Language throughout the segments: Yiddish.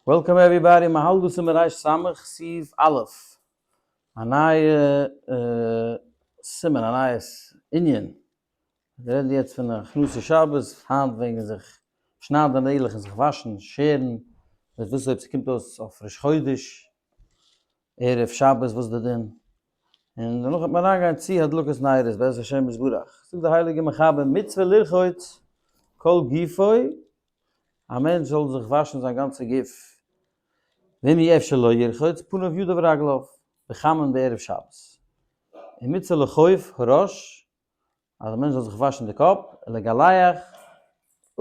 Welcome everybody, מען האלט דא סימן ר"ס סעיף א', א נייע סימן, א נייע ענין, מיר רעדן יעצט פון הכנסת שבת, היינט וועגן זיך שניידן נעגלעך און זיך וואשן, שערן, מיט וואס אויב ס'קומט אויס אויף ראש חודש, ערב שבת וואס איז די דין, און דערנאך וועט מען אריינגיין צו הדלקת נרות בעזרת השם יתברך, זאגט דער הייליגער מחבר מצוה לרחוץ כל גופו, א מענטש זאל זיך וואשן זיין גאנצע גוף, ואם אי אפשר לא ירחוץ פניו ידיו ורגליו בחמין בערב שבת, און מצוה לחוף הראש, אז א מענטש זאל זיך וואשן די קאפ, לגלח,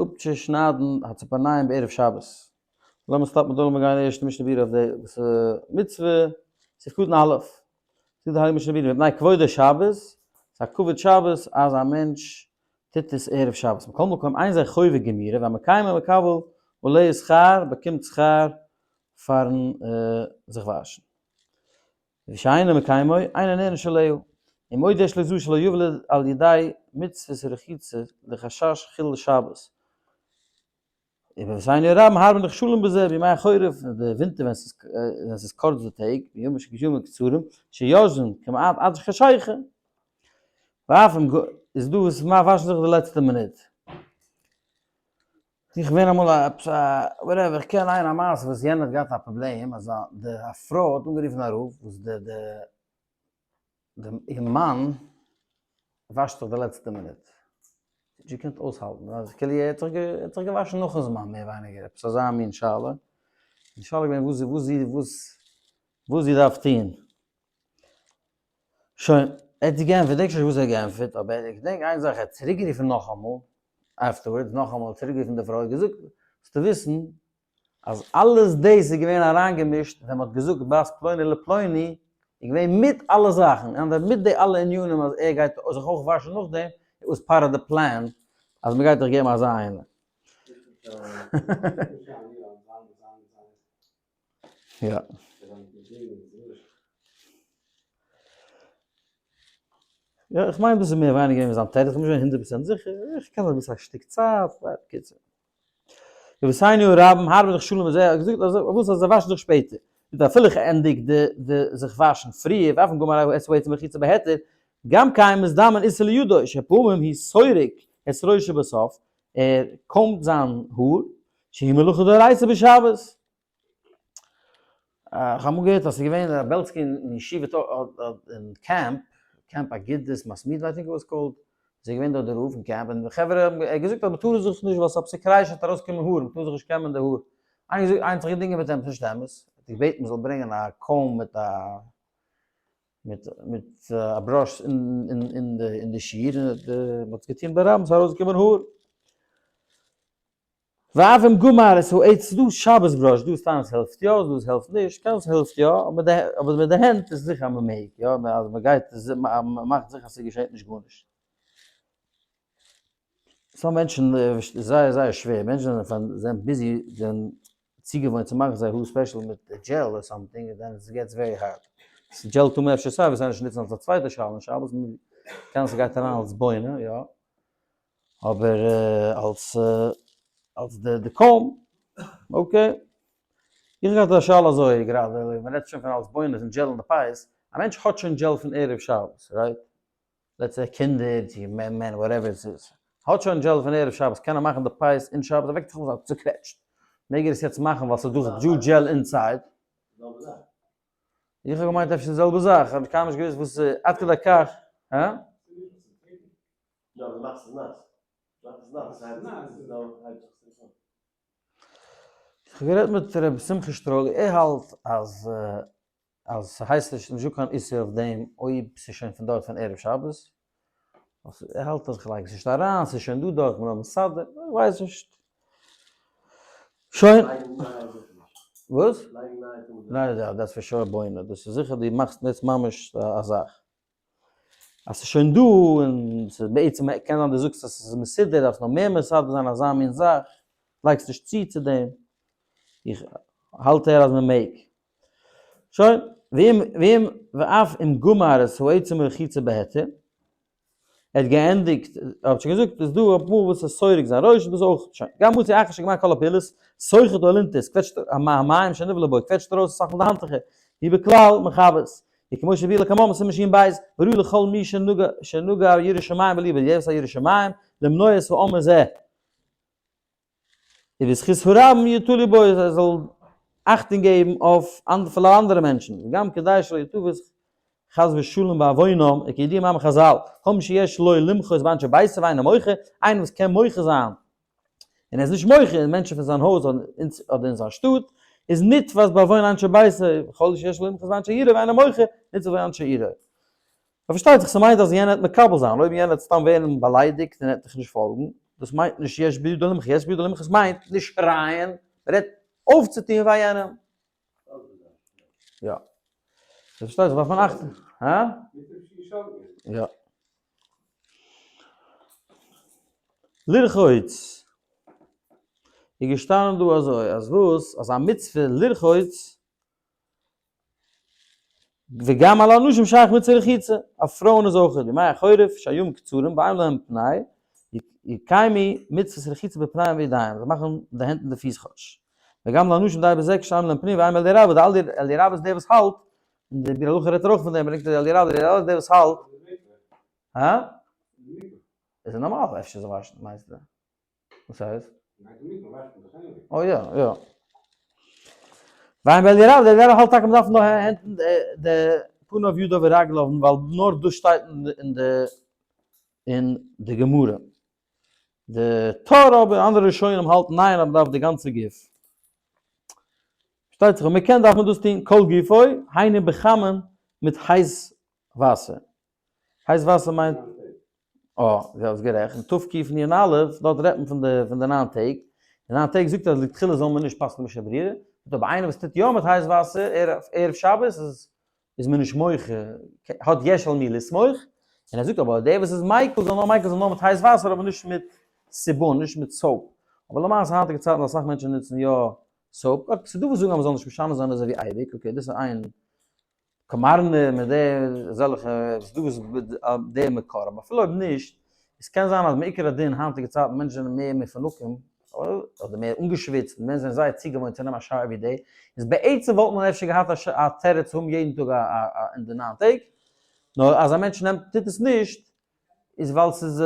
אפצושניידן הציפורניים בערב שבת. לאמיר stop ן דא, לאמיר גיין ערשט משנה ברורה אויף די וואס מצוה, סעיף קטן א', זאגט די הייליגע משנה ברורה, מפני כבוד השבת, ס'איז א כבוד שבת אז א מענטש טוט עס ערב שבת, מכל מקום אין זה חובה גמורה, והמקיימו מקבל עליה שכר, באקומט שכר פארן זיך וואשן. ושאינו מקיימו, אינו נענש עליה, אם עוד יש לזו שלא יובא על ידי מצוות רחיצה לחשש חילול שבת. ובבשרנו הרבים הרבה נכשלים בזה בימי החורף, די ווינטער ווען ס'איז קורץ די טעג, בימים שגשמים קצרים, שיושבים כמעט עד חשיכה. ואף אם איז דא וואס וואשן זיך די לעצטע מינוט. איך געווען אמאל א עפעס א whatever, איך קען איין א מעשה וואס יענער האט געהאט א פראבלעם אז די א פרוי האט אנגערופן א רב וואס די די די איר מאן וואשט זיך די לעצטע מינוט, זי האט נישט געקענט אויסהאלטן, אז כאילו ער האט זיך ער האט זיך געוואשן נאכן זמן מער ווייניגער, עפעס אזא מין שאלה, די שאלה איז געווען וואס זי וואס זי וואס וואס זי דארף טון. שוין, ער האט געענטפערט, געדענק שוין נישט וואס ער האט געענטפערט, אבער איך געדענק איין זאך, ער האט צוריקגערופן נאכאמאל, afterwards, נאכאמאל צוריקגערופן די פרוי, האט געזאגט, זאלסטו וויסן, אז אלעס דאס איז געווען אריינגעמישט ווען מ'האט געזאגט בת פלוני לפלוני, איז געווען מיט אלע זאכן, און מיט די אלע ענינים אז ער גייט זיך אויך וואשן נאכדעם, it was part of the plan אז מ'גייט דיך געבן אזא איינע. יא. יא, איך מיין דאס איז מער ווייניגער געווען זיין תירוץ, איך בין נישט געווען הונדערט פראצענט זיכער, איך קען אביסל א שטיק צייט, בקיצור. רבותינו הרבים הרבה נכשלים בזה, האט געזאגט אז וואס אז זיי וואשן זיך שפעטער, זאגט אפילו איך ענדיג די די זיך וואשן פריער, ואף אם גמר את העצם מרחיצה בהיתר, גם כן מזדמן איסור לידו, שפעמים הוא סורק את ראשו בסוף, ער קאמט זיין האר, שהיא מלאכה דאורייתא בשבת. איך האב אמאל געהערט אז ס'איז געווען א בעלסקי אין ישיבה אין קעמפ, קעמפ אגודת מתמידים I think it was called, איז ער געווען דארט דער רב אין קעמפ, און די חברה האבן ער האט געזאגט אז מ'טאר זיך נישט ווייל ס'איז א פסיק רישא וועט ארויסקומען האר, מ'טאר זיך נישט קעמען די האר. איינער געזאגט איינער האט זיך געדינגען מיט אים ס'נישט אמת, ער האט געבעטן מ'זאל ברענגען א comb מיט א מיט מיט א brush אין די אין די שיר, און מ'האט עס געטון ברבים ס'איז ארויסגעקומען האר. ואף אם גמר את העץ ס'דא שבת brush דא סתם עס העלפט יא דא עס העלפט נישט קען עס העלפט יא אבער מיט די הענט איז זיכער אז מ'מעג יא אז מ'גייט מ'מאכט זיכער אז ס'געשעט נישט גארנישט. some מענטשן איז זייער זייער שווער מענטשן זענען busy זענען צוגעוואוינט צו מאכן זייער האר special מיט gel or something then it gets very hard. Gel טאר מען אפשר סיי ווי סיי נישט נוצן אלס א צווייטע שאלה אין שבת קען ס'גייט אריין אלס בונה יא. אבער אלס אלס די די comb, okay. איך האב געהאט א שאלה אזוי גראדע, מען רעדט שוין פון אלס בונה'ס און gel אין די פיאות, א מענטש האט שוין gel פון ערב שבת, right? Let's say קינדער צו מען whatever עס איז, האט שוין gel פון ערב שבת, קען ער מאכן די פיאות אין שבת, ער וועקט זיך אויף צוקוועטשט, מעג ער עס יעצט מאכן ווייל ס'איז דא gel inside? איך האב געמיינט אפשר די זעלבע זאך, איך האב קיינמאל נישט געוואוסט וואס עד כדי כך, הא? יא אבער מאכסט עס נאס. מאכסט עס נאס, עס הייבט זיך עס נישט אן. איך האב גערעדט מיט ר' שמחה שטראלי, ער האלט אז אז ס'הייסט נישט נישטא קיין איסור אויף דעם אויב ס'איז שוין פון דארט פון ערב שבת, ער האלט אז כ'לייג עס נישט אריין, ס'איז שוין דא דארט, כ'בין נאר מסדר, איך ווייס נישט. שוין. לייגן נייע זיכער נישט. וואס? לייגן נייע טאר מען ניין יא that's for sure בונה, דאס איז זיכער דו מאכסט יעצט ממש א זאך. אז ס'איז שוין דא און ס'איז בעצם קען זיין דו זאגסט אז ס'איז מסודר דארפסט נאר מער מסדר זיין אזא מין זאך, לייגסט נישט צו צו דעם, איך האלט ער אז מ'מעג. שוין, ואם ואם ואף אם גמר את העצם מרחיצה בהיתר. ער האט געענדיגט, ער האט שוין געזאגט, איז דא אפאר וואס איז סורק זיין ראש, דאס אויך שוין. גם מצי אחר שגמר כל הפעולות, סוחט האלונטית, קוועטשט המים שנבלע בו, קוועטשט ארויס אסאך פון די האנטוכער, היא בכלל מכבס. וכמו שהביא לקמן בסימן שין בית, וראוי לכל מי שנוגע יראת שמים בליבו, יעדער וואס האט יראת שמים, למנוע את העם הזה. ובזכות הרבים יטולו בו, ער זאל אכטונג געבן אויף פאר אנדערע מענטשן, וגם כדי שלא יתפס חס ושלום בעוונם, וכידוע מאמר חזל, כל מי שיש לו למחות באנשי ביתו ואינו מוחה, איינער וואס קען מוחה זיין און ער איז נישט מוחה אין מענטשן פון זיין הויז אדער אין זיין שטאט, איז נתפס בעוון אנשי ביתו, וכל מי שיש לו למחות באנשי עירו ואינו מוחה, נתפס בעוון אנשי עירו. פארשטייט זיך ס'מיינט אז יענער וועט מקבל זיין, אויב יענער וועט סתם ווערן באליידיגט און ער וועט דיך נישט פאלגן, דאס מיינט נישט יש בידו למחות, יש בידו למחות מיינט נישט שרייען, מ'רעדט אויפצוטון פאר יענעם. יא. פארשטייט זיך דארף מען אכטונג. הא? יא. לרחוץ. איז געשטאנען דא אזוי אז וואס? אז א מצוה לרחוץ וגם על הנשים שייך מצוה רחיצה, אויף פרויען איז אויך בימי החורף שהימים קצרים ואין להם פנאי, יקיימו מצוות רחיצה בפניהם וידיים, זיי מאכן די הענט און די פיס כאטש. וגם לאנשים די בזה כשאין להם פנאי ואין אליה רבה, די אליה רבה איז דער וואס האלט, און די ביאור הלכה רעדט ער אויך פון דעם, ברענגט ער די אליה רבה, די אליה רבה איז דער וואס האלט, הא? איז נארמאל אפשר זיך וואשן מיינסטו? וואס הייסט? אוי יא יא. ווייל ווען די רב דער רב האלט טאקע מ'דארף נאר הענטן די פניו ידיו ורגליו ווייל נאר דאס שטייט אין די אין די גמרא. די טור אבער אנדערע ראשונים האלטן ניין אז מ'דארף די גאנצע גוף. פארשטייט זיך אויב מ'קען דארף מען דאס טון כל גופו היינו בחמין מיט הייס וואסער. הייס וואסער מיינט, אה, די האסט גערעכט, אין תקנ א, דארט רעדט מען פון די פון די ניין טעג, די ניין טעג זאגט אז לכתחילה זאל מען נישט פסק'ן משנה ברורה, זאגט אבער איינער וואס טוט יא מיט הייס וואסער ערב ערב שבת איז איז מען נישט מוחה, האט יש על מי לסמוך, און ער זאגט אבער דער וואס איז מיקל זאל נאר מיקל זיין נאר מיט הייס וואסער אבער נישט מיט סבון נישט מיט soap, אבער למעשה היינטיגע צייטן אסאך מענטשן נוצן יא soap, ס'דא וואס זאגן אז מ'זאל נישט משנה זיין אזוי ווי אייביג, okay דאס איז איין קאמארנע מיט די אזעלכע ס'איז דא וואס די מקור אבער אפילו אויב נישט עס קען זיין אז מעיקר הדין היינטיגע צייטן מענטשן זענען מער מפונקים אדער מער אנגעשוויצט און מענטשן זענען זייער צוגעוואוינט צו נעמען א shower every day איז בעצם וואלט מען אפשר געהאט א תירוץ צו האבן יעדן טאג א אין די ניין טעג נאר אז א מענטש נעמט טוט עס נישט איז ווייל ס'איז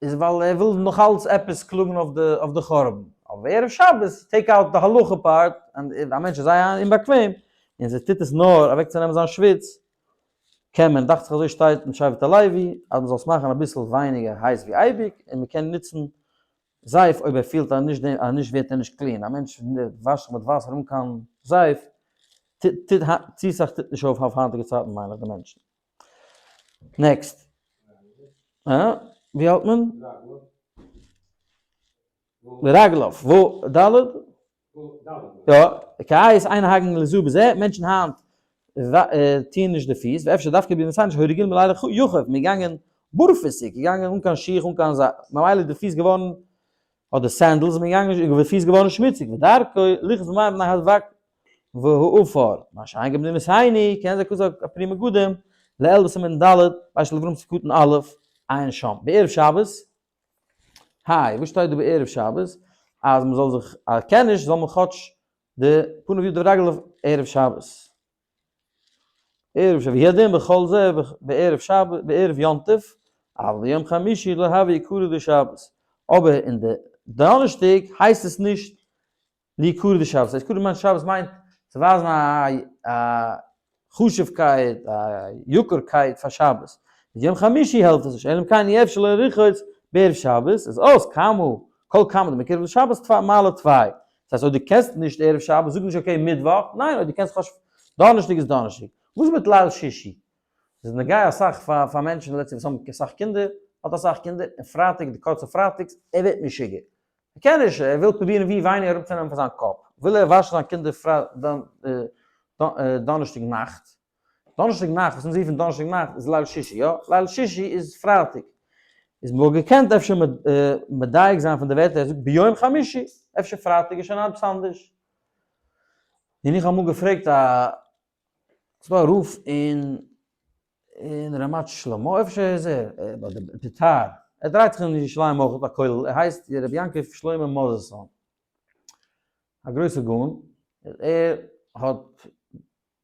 איז ווייל ער וויל נאך אלץ עפעס קלאגן אויף די אויף די חורבן. אבער ערב שבת, take out די הלכה part, און א מענטש איז זייער אומבאקוועם, און זי טוט עס נאר אוועקצונעמען זיין שוויץ, קען מען, דאכט זיך אזוי שטייט אין שבט הלוי, אז מען זאל עס מאכן אביסל ווייניגער הייס ווי אייביג, און מען קען נוצן זייף אויב ער פילט אז נישט אז נישט ווערט ער נישט clean. א מענטש וואשט זיך מיט וואסער אן קיין זייף, טוט טוט צו סאך טוט נישט אויף אויף היינטיגע צייטן מיין איך די מענטשן. next. אה? ווי האלט מען? רגליו. וואו? ד'? יא. כעת אין נוהגין לזו בזה, מענטשן היינט טוען נישט די פיס, ואפשר דווקא בימותינו שהיו רגילים לילך יחף, מ'איז געגאנגען בארפיסיג, געגאנגען אן קיין שיך אן קיין זאך, ממילא איז די פיס געווארן, אדער sandals, מ'איז געגאנגען איז די פיס געווארן שמוציג, ודרכו לרחוץ במים מפני האבק והעפר, מה שאין כן במדינותינו, כעין זה כתב הפרי מגדים, לעיל בסימן ד', וישאל אברהם סקטן א', עיין שם. בערב שבת, היי, וואס שטייט דא בערב שבת? אז מען זאל זיך, אז קען נישט, זאל מען כאטש די פניו ידיו ורגליו ערב שבת. ערב שבת, והוא הדין בכל זה בערב שבת, בערב יום טוב, אבל ביום חמישי לא הוי יקרא דשבת. אבער אין די דאנערשטאג הייסט עס נישט ליקרא דשבת, ליקרא מיינט שבת מיינט צו ווייזן א חשוב'קייט, א יוקר'קייט פאר שבת. איז יום חמישי העלפט עס נישט, אלא אם כן אי אפשר לרחוץ בערב שבת, איז אויס כמה, כל כמה דמקרב לשבת טפי מעלה טפי. דאס הייסט אויב דו קענסט נישט ערב שבת, זאג נישט okay מיטוואך, ניין אויב דו קענסט כאטש דאנערשטאג איז דאנערשטאג. וואס מיט ליל שישי? ס'איז נוגע אסאך פאר פאר מענטשן לעצטע וואס האבן אסאך קינדער, האט אסאך קינדער, און פרייטאג די קורצע פרייטאגס, ער ווערט משוגע. ער קען נישט, ער וויל פרובירן ווי ווייניגער אראפצונעמען פון זיין קאפ, וויל ער וואשן זיין קינדער דאנערשטאג נאכט, דאנערשטאג נאכט, וואס אונז רופן דאנערשטאג נאכט איז ליל שישי, יא? ליל שישי איז פרייטאג, איז מען וואלט געקענט אפשר מדייק זיין פון די ווערטער, ער זאגט ביום חמישי, אפשר פרייטאג איז שוין עפעס אנדערש. און איך האב אמאל געפרעגט א, ס'דא א רב אין. אין רמת שלמה, אפשר איז ער ביי די ביתר, ער דרייט זיך אין ירושלים אויך האט א כולל, ער הייסט רבי יעקב שלמה מאזעסאן, א גרויסע גאון, ער האט, ער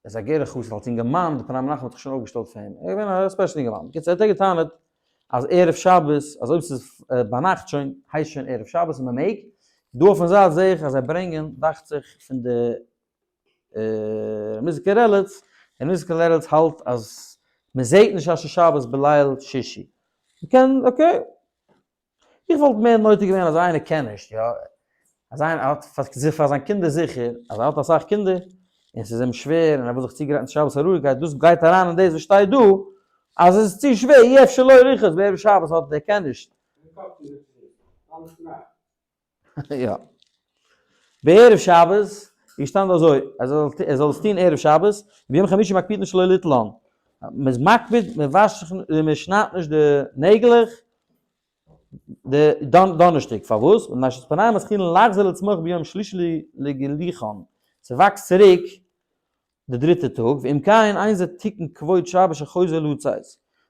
איז א גערער חסיד אלס אינגערמאן, די פני מנחם האט זיך שוין אויפגעשטעלט פאר אים, ער איז געווען א special אינגערמאן, בקיצור האט ער געטענה'ט אז ערב שבת, אז אויב ס'איז ביינאכט שוין, הייסט שוין ערב שבת און מ'מעג, דא אויפן זייט זעה איך אז זיי ברענגען דאכט זיך פון די ר' ניסן קרליץ, ר' ניסן קרליץ האלט אז מען זעהט נישט אז ס'איז שבת בליל שישי. מ'קען, okay. איך וואלט מער נוטה געווען אז איינער קען נישט, יא. אז איינער האט פאר זיין קינדער זיכער, אז ער האט אסאך קינדער, און ס'איז אים שווער און ער וויל זיך צוגרייטן צו שבת א רואיגקייט, דאס גייט אריין אין דאס וואס שטייט דא, אז עס איז צו שווער, אי אפשר לא לרחוץ בערב שבת האט ער קען נישט. יא. בערב שבת איז געשטאנען אזוי, אז ער זאל עס טון ערב שבת, ביום חמישי מקפידין שלא ליטלן. מען איז מקפיד, מען וואשט זיך, מען שניידט נישט די נעגלעך די דאנערשטאג. פארוואס? מפני שציפורניים מתחילין לחזור לצמוח ביום שלישי לגילוחן. ס'וואקסט צוריק די דריטע טאג, ואם כן אין זה תיקון כבוד שבת שחוזר לצאת.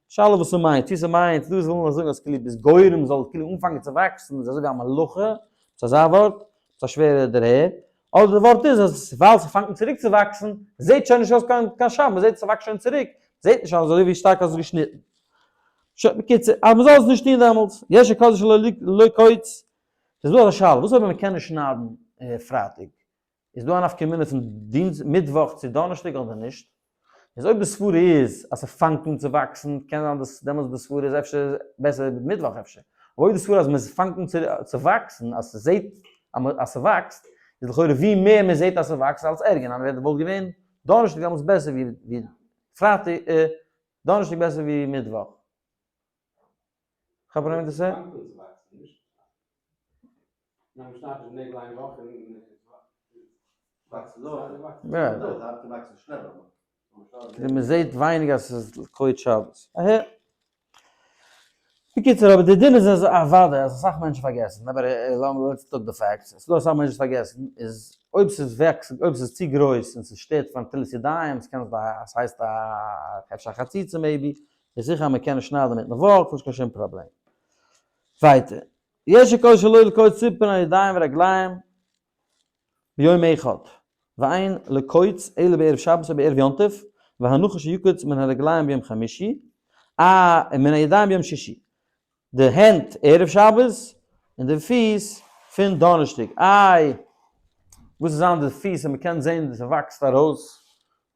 שאלה וואס ס'מיינט, צו ס'מיינט, דא וויל מען זאגן אז כאילו ביז גורם זאל כאילו אנפאנגען צו וואקסן איז אזוי ווי א מלאכה, ס'איז אזא ווארט, ס'איז א שווערע דערהער, אדער די ווארט איז אז ווייל ס'פאנגט אן צוריק צו וואקסן, זעט שוין נישט אויס קיין קיין שבת, מ'זעט ס'וואקסט שוין צוריק, זעט נישט אויס אזוי ווי שטארק אז עס געשניטן. שוין, בקיצור, אז מ'זאל עס נישט טון דעמאלטס, יש שכותבין שלא לקוץ, ס'איז דא אזא שאלה, וואס אויב מ'קען נישט שניידן פרייטאג? איז דא א נפקא מינה פון דינסט מיטוואך צו דאנערשטאג אדער נישט? איז אויב די סברה איז אז ס'פאנגט אן צו וואקסן קען זיין דאס דעמאלטס די סברה איז אפשר בעסער מיטוואך אפשר, אבער אויב די סברה אז מ'פאנגט אן צו וואקסן אז ס'זעט אז ס'וואקסט איז לכאורה ווי מער מ'זעט אז ס'וואקסט אלס ערגער, ניין וואלט געווען דאנערשטאג דעמאלטס בעסער ווי פרייטאג דאנערשטאג בעסער ווי מיטוואך. כאפ אריין מיט די סע. מען זעט ווייניג אז ס'איז כבוד שבת. אהה. בקיצור אבער די דין איז אז אוודאי אז אסאך מענטשן פארגעסן, אבער לאמיר let's talk the facts, ס'איז דא אסאך מענטשן וואס פארגעסן, איז אויב ס'איז וועקס אויב ס'איז צו גרויס און ס'שטערט פאר נטילת ידיים, ס'קען זיין ס'הייסט א אפשר א חציצה maybe, איז זיכער אז מ'קען עס שניידן מיטן וואך, נישט קיין שום פראבלעם. ווייטער, יש שכותבין שלא לקוץ ציפורני ידיים ורגליים ביום אחד, ואין לקוץ אלא בערב שבת או בערב יום טוב, והנחה שיקוץ מן הרגליים ביום חמישי, א מן הידיים ביום שישי. די הענט ערב שבת און די פיס פון דאנערשטאג. איי, וואס איז זיין די פיס אז מ'קען זען ס'וואקסט ארויס,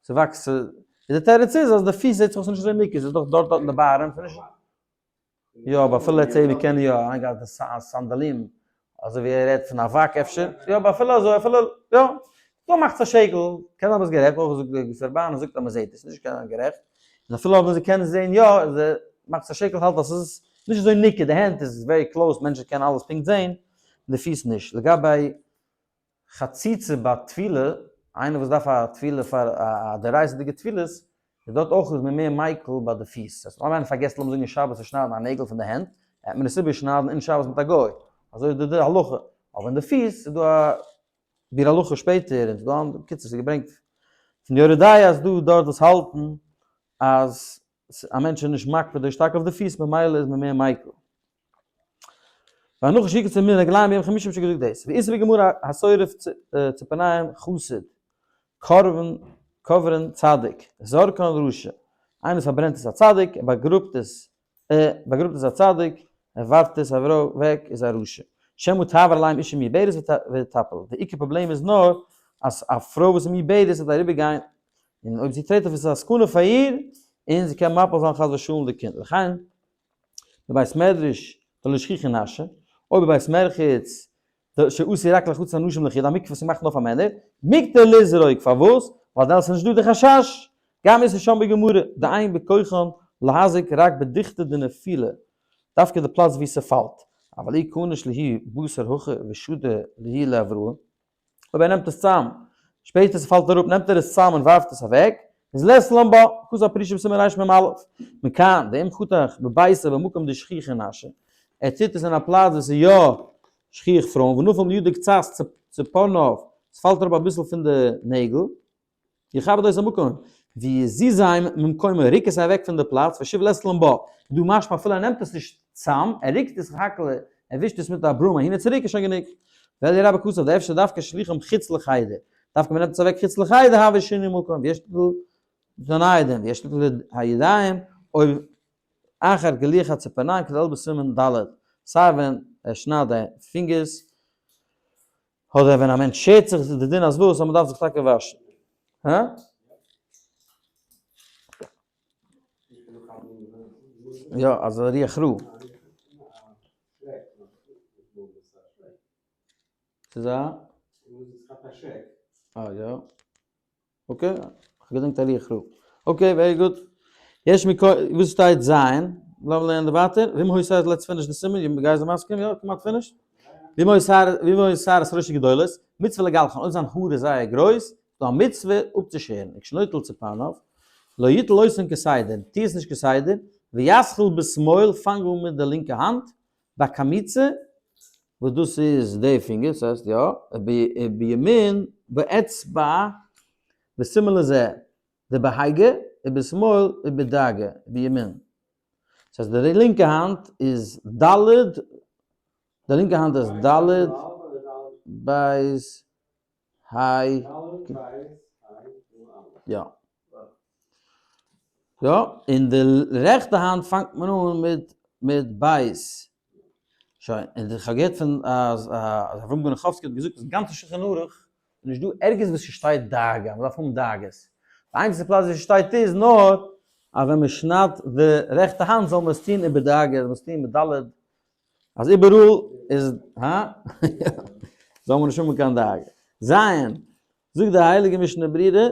ס'וואקסט, איז די תירוץ איז אז די פיס זעט זיך אויס נישט אזוי ניכר, ס'איז דאך דארט דארט אין די בארעם, ס'איז נישט. יא אבער אפילו let's say מ'קען יא איינגעהאלטן סנדלים, אזוי ווי ער רעדט פון אבק אפשר, יא אבער אפילו אזוי אפילו יא, דא מאכט עס א שקל, קען זיין ביסט גערעכט, אויך זאגט די סרבן זאגט אז מ'זעט עס, נישט קיין גערעכט, און אפילו אויב זיי קענען זען יא, איז די מאכט א שקל האלט אז ס'איז נישט אזוי ניכר, די הענט איז very close מענטשן קענען אלעס פונקט זען, די פיס נישט, לגבי חציצה ביי טבילה, איינער וואס דארף א טבילה פאר א דאורייתא'דיגע טבילות, איז דארט אויך איז מען מער מיקל ביי די פיס, אז אויב איינער פארגעסט לאמיר זאגן אין שבת צו שניידן א נעגל פון די הענט, העט מען עס איבערשניידן אין שבת מיט א גוי, אזוי איז די הלכה, אבער אין די פיס איז דא א ביאור הלכה שפעטער, און ס'איז דא אנדערע, בקיצור ס'איז געברענגט פון יורה דעה אז דא דארט וואס האלטן אז א מענטש איז נישט מקפיד אזוי שטארק אויף די פיס ממילא איז מען מער מיקל. והנחה שיקצו מן הרגליים ביום חמישי האב שוין געזאגט דאס. ואיתא בגמרא השורף ציפורניים חסיד, קרבן קברן צדיק, זורקן רשע, איינער וואס פארברענט איז א צדיק, ער באגראבט עס ער באגראבט עס א צדיק, ער ווארפט עס אוועק איז א רשע. שמא תעבור עליהם אשה מעוברת ותפיל. די עיקר פראבלעם איז נאר אז א פרוי וואס איז מעוברת וועט אריבערגיין און אויב זי טרעט אויף עס איז א סכנה פאר איר און זי קען מפיל זיין חס ושלום די קינד. לכן בבית מדרש דלא שכיחא נשי, אויב בבית מרחץ שעשוי רק לרחצת הנשים לחוד, א מקווה וואס איז געמאכט נאר פאר מענער, מותר לזרוק, פארוואס? ווייל דעמאלטס איז נישט דא די חשש, גם איז שם בגמרא, דאין בכוחן להזיק רק בדוכתא דנפילה, דווקא די פלאץ וואו ס'פאלט, אבל אי קניש להו בתר הכי ושדי להו לאבראי, אויב ער נעמט עס צאם, שפעטער ס'פאלט אראפ נעמט ער עס צאם און ווארפט עס אוועק, איז לית לן בה, כתב פרישה בסימן רמ"א, מכאן דאם חתך בביתו במקום דשכיחא נשי, ער טוט עס אין א פלאץ וואס איז יא שכיח פרויען, ונפל מידו קצת ציפורניו, ס'פאלט אראפ אביסל פון די נעגל, יכבד אותו המקום. ויזיזם ממקומו, ריק עס אוועק פון די פלאץ, ושיב לסלם בה, דא משמע אפילו ער נעמט עס נישט צאם, ער ריקט עס הכל, ער ווישט עס מיט א broom אהין און צוריק איז שוין גענוג. ואלי רבה כתב דאפשר דווקא שליחם חוץ לחדר, דווקא מען נעמט עס אוועק חוץ לחדר הוה שינוי מקום, ויש ליטול ניידעם, ויש ליטול הידיים, אויב אחר גילוח הציפורניים כדלעיל בסימן ד', סיי ווען ער שניידט די פינגערס, אדער ווען א מענטש שערט זיך איז די דין אז וואס אז מען דארף זיך טאקע וואשן. הא? יא, אז א רוח רעה. ס'איז א? אה יא. okay, איך געדענק א רוח רעה. okay, very good. יש מכל, וואס שטייט זיין? לאמיר לערנען די ווייטער. ואם היתה שערו, let's finish די סימן, you guys are מסכים? יא, כמעט finished. ואם היתה שערו, ואם היתה שערות ראשו גדולות, מצוה לגלחן, אויב זיין האר איז זייער גרויס, איז דא א מצוה אפצושערן, וכשנוטל ציפורניו, לא יטול אותן כסדר, טו עס נישט כסדר, ויתחיל בשמאל, פאנג אן מיט די לינקע האנט, בקמיצה, וואס דאס איז די פינגער, ס'הייסט יא, ובימין באצבע, וסימן לזה, דבהגה, ובשמאל ובדגה, בימין. ס'הייסט די לינקע האנט איז ד', די לינקע האנט איז ד', בית, היי, יא. יא, און די רעכטע האנט פאנגט מען אן מיט מיט בית. שוין, און איך האב געהערט פון אז אברהם גענאכאווסקי האט געזאגט אז גאנצע שולחן ערוך איז נישט דא ערגעץ וואס ס'שטייט דאגה, אז מ'דארף האבן דאגות. די איינציגסטע פלאץ ווי ס'שטייט איז נאר אז ווען מ'שניידט די רעכטע האנט זאל מען עס טון איבער דאגה, זאל מען עס טון מיט ד' אז איבעראל איז הא? זאל מען נישט האבן קיין דאגה. זיין, זאגט די הייליגע משנה ברורה,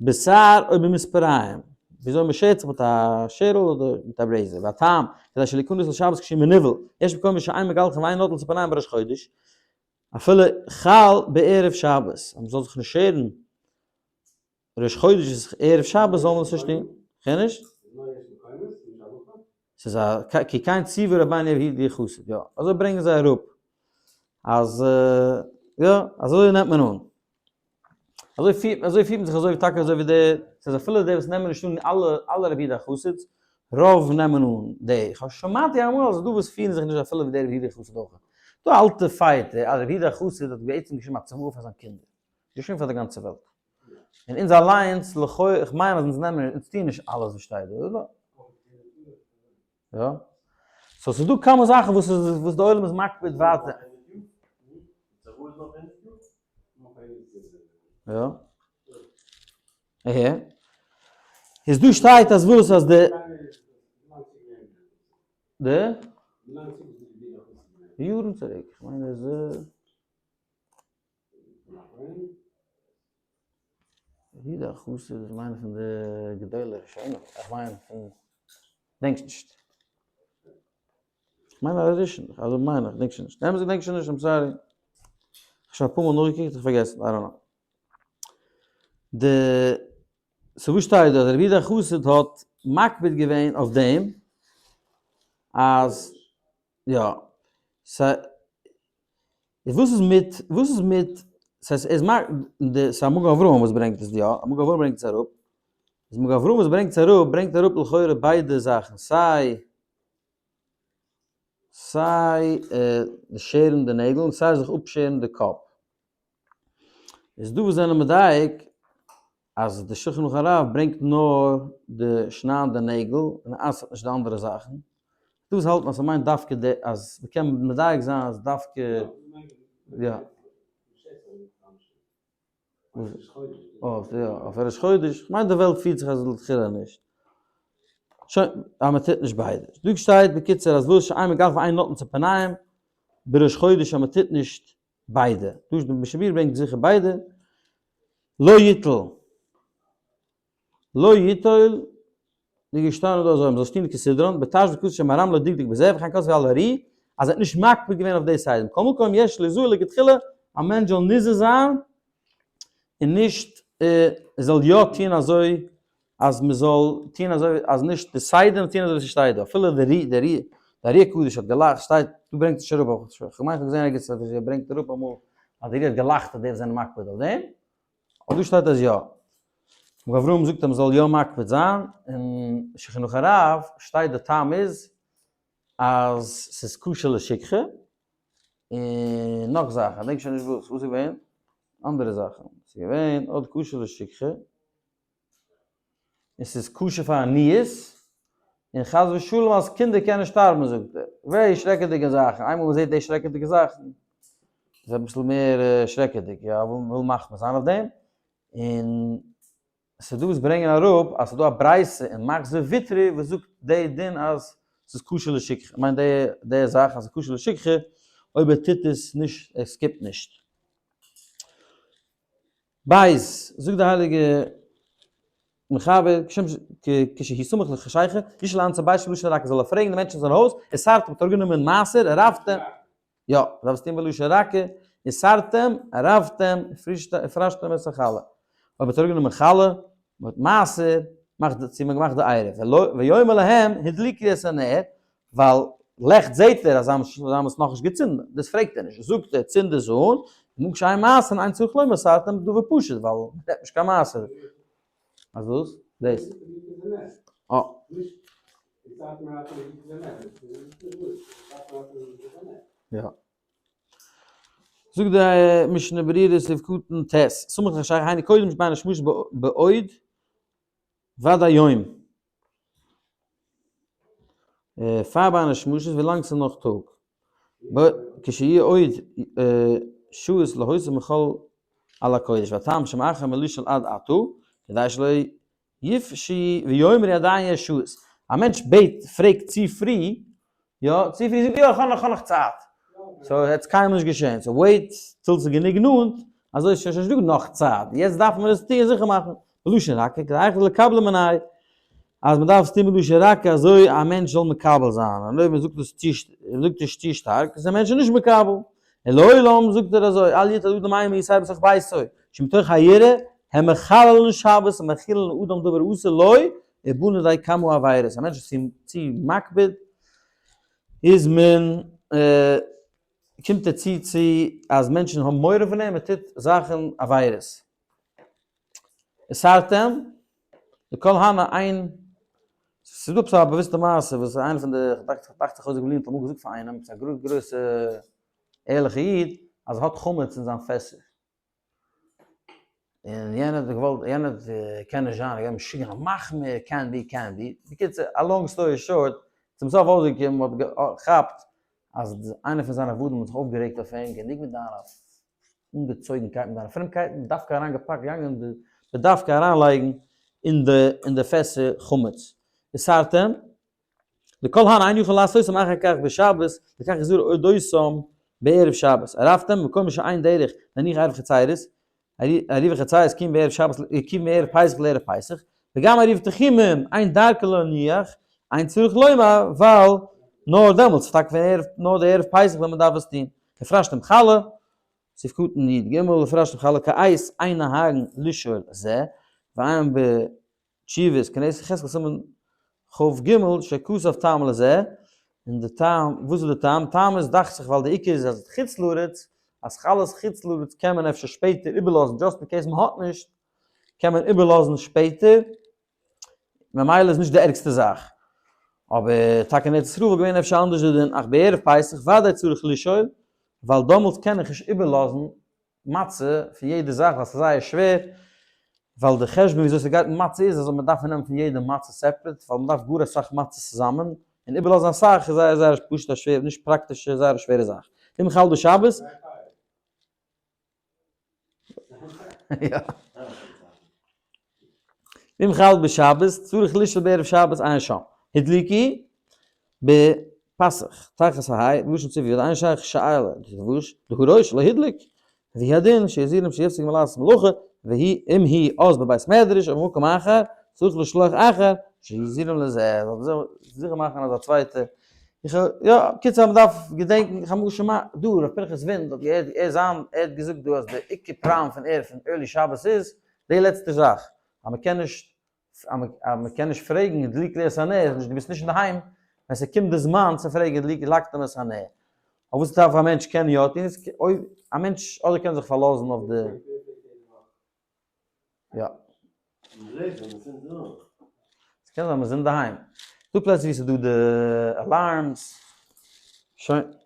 בתער או במספריים, וויאזוי מען שערט זיך מיט א שערל אדער מיט א razor, והטעם, כדי שלא יכנס לשבת כשהוא מנוול, יש מקומות שאין מגלחין ואין נוטל ציפורניים בראש חודש, אפילו חל בערב שבת, אז מען זאל זיך נישט שערן ראש חודש איז ערב שבת זאל מען עס נישט טון, כ'הער נישט? ס'איז א כי כן ציוה רבינו רבי יהודה חסיד, יא, אזוי ברענגען זיי אראפ, אז יא, אזוי נעמט מען אן. אזוי פירט אזוי פירט מען זיך אזוי טאקע אזוי ווי די, ס'איז אפילו די וואס נעמען נישט אן אלע אלע רבי יהודה חסיד, רוב נעמען אן די, איך האב שמעתי אמאל אז ס'איז דא וואס פירן זיך נישט אפילו ווי די רבי יהודה חסיד אויך. דא אלטע fight, אז רבי יהודה חסיד האט בעצם געשריבן א צוואה פאר זיין קינדער, געשריבן פאר די גאנצע וועלט. און אונז אליינס לכאו' איך מיין אז אונז נעמען אונז טוען נישט אלעס וואס שטייט דא, אדער? יא. so ס'איז דא כמה זאכן וואס איז וואס די עולם איז מקפיד ווייטער. יא. אהה. איז דא שטייט אז וואס אז די די? יארן צוריק, כ'מיין אז. יהודה החסיד איז מיין פון די גדולי הראשונים, איך מיין פון, דענק נישט. איך מיין א ראשון, אזוי מיין איך, דענק שוין נישט. אמת געדענק שוין נישט, I'm sorry. איך שוין אפאר מאל נאכגעקוקט, איך פארגעסן, I don't know. די, so וואס שטייט דא? אז רבי יהודה החסיד האט מקפיד געווען אויף דעם אז יא. סא איז וואס איז מיט וואס איז מיט ס'הייסט ער איז מ די ס'איז א מגן אברהם וואס ברענגט עס יא א מגן אברהם ברענגט עס אראפ איז מגן אברהם וואס ברענגט עס אראפ ברענגט אראפ לכאורה ביידע זאכן סיי סיי די שערן די נעגל און סיי זיך אפשערן די קאפ. איז דא וואס זענען מדייק אז די שולחן ערוך הרב ברענגט נאר די שניידן די נעגל און אסר'ט נישט די אנדערע זאכן, דא וואס האלטן אז ס'מיינט דווקא די אז מ'קען מדייק זיין אז דווקא יא. אויף ראש חודש, כ'מיין די וועלט פירט זיך אז לכתחילה נישט. שוין, אז מ'טוט נישט ביידע. דא שטייט בקיצור אז וואס שאין מגלחין ואין נוטלין ציפורניים בראש חודש אז מ'טוט נישט ביידע. דא איז די משנה ברורה ברענגט זיכער ביידע. לא יטול. לא יטול, ווי געשטאנען דא אזוי, מ'זאל עס טון כסדרן, בתשב"ץ כתוב שמהר"ם לא דקדק בזה, וכן כתוב על הארי, אז ער האט נישט מקפיד געווען אויף די סדר. מכל מקום יש ליזהר לכתחילה, א מענטש זאל נזהר זיין, און נישט, ער זאל יא טון אזוי אז מען זאל טון אזוי אז נישט די סדר און טון אזוי ווי ס'שטייט דא, אפילו די רי די רי די ארי הקדוש האט געלאכט, שטייט דא ברענגט נישט אראפ אבער כ'מיין כ'האב געזען ערגעץ אז ער ברענגט אראפ אמאל אז די ארי האט געלאכט אז די וואס זענען מקפיד אויף דעם, אבער דא שטייט אז יא. מגן אברהם זאגט אז מ'זאל יא מקפיד זיין, אין שולחן ערוך הרב שטייט די טעם איז אז ס'איז כשר לשכחה, און נאך זאכן, כ'דענק שוין נישט וואס, וואס איז געווען? אנדערע זאכן, ס'איז געווען אדער כשר לשכחה, און ס'איז כשר פאר עניות, און חס ושלום אז קינדער קענען שטארבן זאגט ער, very שרעקעדיגע זאכן, איינמאל מ'זעט די שרעקעדיגע זאכן, איז אביסל מער שרעקעדיג, יא, וויל מחמיר זיין אויף דעם, און ס'איז דא וואס ברענגען אראפ אז ס'איז דא א ברייתא אין מחזור ויטרי וואס זאגט די דין אז ס'איז כשר לשכחה, כ'מיין די די זאך אז ס'איז כשר לשכחה אויב ער טוט עס נישט ער skip ט נישט. בית, זאגט די הייליגע מחבר, כשם כשהוא סמוך לחשיכה, ישאל אנשי ביתו בלשון רכה זאל ער פרעגן די מענטשן אין זיין הויז, וסרתם האט אראפגענומען מעשר, ערבתם, יא, דארפסט טון בלשון רכה, וסרתם, ערבתם, הפרשתם את החלה. אויב האט אראפגענומען חלה, מיט מעשר, מאכט די, צו מען געמאכט די עירוב. ויאמר להם, הדליקו את הנר, ווייל לעכט זעט ער אז זיי האבן עס נאכנישט געצינדן, דאס פרעגט ער נישט, זאגט ער, צינד עס אן, ומקום שאין מעשר אין צריך לומר וסרתם דבר פשוט, ווייל מען רעדט נישט קיין מעשר. אז וואס? דאס. אה. יא. זאגט די משנה ברורה סעיף קטן ט', סמוך לחשיכה היינו קודם שבין השמשות בעוד ודאי יום. פאר בין השמשות ווילאנג ס'איז נאך טאג. כשיהיה עוד שעות להוסיף מחול על הקודש והטעם שמאחר מלישאל עד עתה כדי שלא יפשו ויאמרו עדיין יש שעות. א מענטש בעט, פרעגט צו פרי, יא, צו פרי זאגט יא איך האב נאך, איך האב נאך צייט. so עס קיינמאל נישט געשען. so wait till ס'איז גענוג נאנט, אזוי איז שוין נישט דא נאך צייט. יעצט דארף מען עס טוען זיכער מאכן. בלשון רכה, כדי איך זאל לקבלה מנין, אז מען דארף עס טון בלשון רכה אזוי א מענטש זאל מקבל זיין. און אויב מען זאגט עס צו, מען זאגט עס צו שטארק, איז דער מענטש נישט מקבל. און לעולם זאגט ער אזוי, אל יטל אדם אימה יתירה בתוך ביתו, שמתוך היראה הם מחללין שבת ומאכילין לאדם דבר אסור לו, ובא לידי כמה עבירות, א מענטש איז צו מקפיד, איז מען, קומט ער צו צו אז מענטשן האבן מורא פון אים, ער טוט זאכן עבירות. וסרתם, לכל הנה איין, ס'איז דא עפעס א באוויסטע מעשה וואס איינער פון די, דאכט זיך חוזק בליען האט אמאל געזאגט פאר איינעם, עפעס א גרויסע ערליכע איד, אז ער האט חמץ אין זיין פעסער. און יענער האט געוואלט, יענער האט קען נישט זיין, ער געווען משוגע, מחמיר, קען בי, קען בי. בקיצור, א long story short, צום סוף אויסגעקומען, מ'האט געכאפט אז איינער פון זיינע עבדים האט זיך אויפגערעגט אויף אים, גענוג מיט דיינע אנגעצויגנקייט מיט דיינע פרומקייט, דווקא אריינגעפאקט, געגאנגען בדווקא אריינלייגן אין די אין די פעסער חמץ. וסרתם, לכל הן אין יכול לעשותם אחר כך בשבת, לכך יזהר אודותם בערב שבת. ערבתם, במקום שאין דרך להניח עירוב חצירות, עירובי חצירות כי אם בערב שבת כי אם מערב פסח לערב פסח, וגם עירוב תחומין אין דרכו להניח, אין צריך לומר, ווייל נאר דעמאלטס, טאקע ווען ערב, נאר די ערב פסח ווען מען דארף עס טון. הפרשתם חלה, סעיף קטן י ג, הפרשתם חלה כעת אין נוהגין לשאול זה, ועיין בתשובות כנסת יחזקאל סימן כ ג שכתב טעם לזה, און די טעם, וואס איז די טעם? טעם איז דאכט זיך ווייל די עיקר איז אז חוץ לארץ, אז חלות חוץ לארץ קען מען אפשר שפעטער איבערלאזן just in case מען האט נישט, קען מען איבערלאזן שפעטער, ממילא איז נישט די ערגסטע זאך. אבער טאקע אין ארץ ישראל וואלט געווען אפשר אנדערש די דין, אך בערב פסח ודאי צריך לשאול, ווייל דאמאלס קען איך נישט איבערלאזן מצה פון יעדע זאך ווייל ס'איז זייער שווער, ווייל די חשבון וויאזוי ס'גייט מיט מצה איז אז מ'דארף נעמען פון יעדע מצה separate, ווייל מ'דארף גאר אסאך מצות צוזאמען, און איבערלאזן אסאך איז זייער זייער פשוט א שווער, נישט פראקטישע, זייער א שווערע זאך. ואם חל בשבת. יא. ואם חל בשבת, צריך לשאול בערב שבת עיין שם. הדליקו בפסח, תחת ההיי, בלשון ציווי, עיין שייך שאלה, דבוש, דהרוש לא הדליק. והוא הדין שיזהירם שיפסיק מלעשות מלאכה, והיא אם היא אז בבית מדרש או במקום אחר, צריך לשלוח אחר, שיזהירם לזה. זאל זיכער מאכן אז א צווייטע איך האב, יא, בקיצור אז מ'דארף געדענקן, איך האב אמאל שמע, דא ר' פנחס ווינד האט געהערט, ער זיין, ער האט געזאגט דא אז די עיקר פראבלעם פון ערב פון early שבת איז די לעצטע זאך, אז מ'קען נישט, אז מ'קען נישט פרעגן הדליקו לי את הנר, דו ביסט נישט אינדערהיים ווען ס'קומט די זמן צו פרעגן הדליקו הדלקתם את הנר. אבער וואס דארף א מענטש קען יא טון איז אויב א מענטש אדער קען זיך פארלאזן אויף די, יא. ס'קען זיין מ'איז אינדערהיים. ס'דא פלעצער ווי ס'איז דא די alarms. שוין.